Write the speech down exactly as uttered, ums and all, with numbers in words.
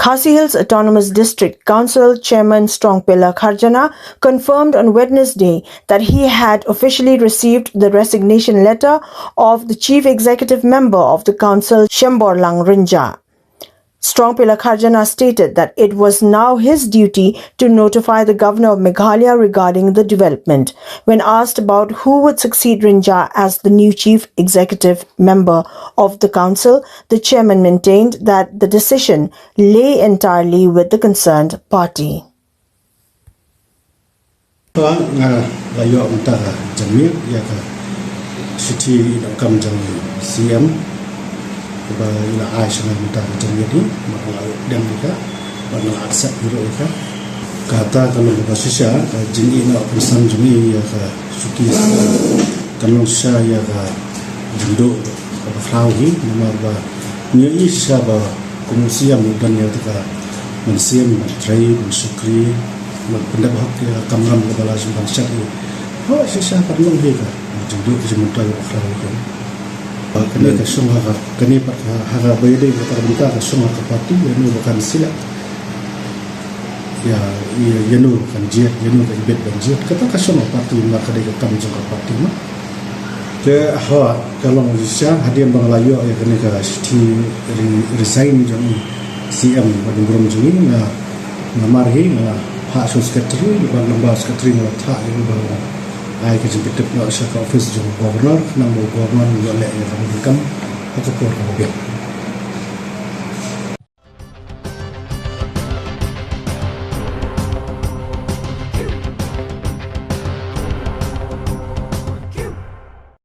Khasi Hills Autonomous District Council Chairman Strongpela Kharjana confirmed on Wednesday that he had officially received the resignation letter of the Chief Executive Member of the Council, Shemborlang Rynjah. Strongpela Kharjana stated that it was now his duty to notify the Governor of Meghalaya regarding the development. When asked about who would succeed Rynjah as the new chief executive member of the council, the chairman maintained that the decision lay entirely with the concerned party. Nga la ïoh mynta ka janmiet ïa ka shithi ïa ka kam jong C M. Ba ïa la ai sha nga mynta ka janmiet ni, ba nga la dem ïa ka, ba nga la accept ïa ka. Kata ka long ba shisha ka jingïehnoh kongsan jong ngi ïa ka shuti ka long shisha ïa ka jingduh ka ba khraw hi, namar ba ngi ïohi shisha ba kum u C M u don ïa ka mynsiem ban trei, ban shakri, ban pyndep hok ïa ka kamram ka ba la jong ban shet hi. Ho shisha ka long hi ka jingduh ka jingmyntoi ka khraw hi. Kane ka shong ha ka, kane pat ha ka ba ïadei ka ta ka bynta ka shong ha ka party, ïa no ba kan select, ïa ïa no kan jied, ïa no kan bit ban jied. Kata ka shong ha party, ma ka dei ka kam jong ka party ma. Te hawa ka long shisha hadien ba nga la ïoh ïa kane ka shithi resign jong C M ba dei burom jong ngi, nga nga mar hi nga phah sha u secretary, ba lyngba u secretary nga la phah ïa u ba ai ka jingpyntip noh sha ka office jong u governor, khnang ba u governor u ïoh leh ïa ka kam ha ka por ka ba biang.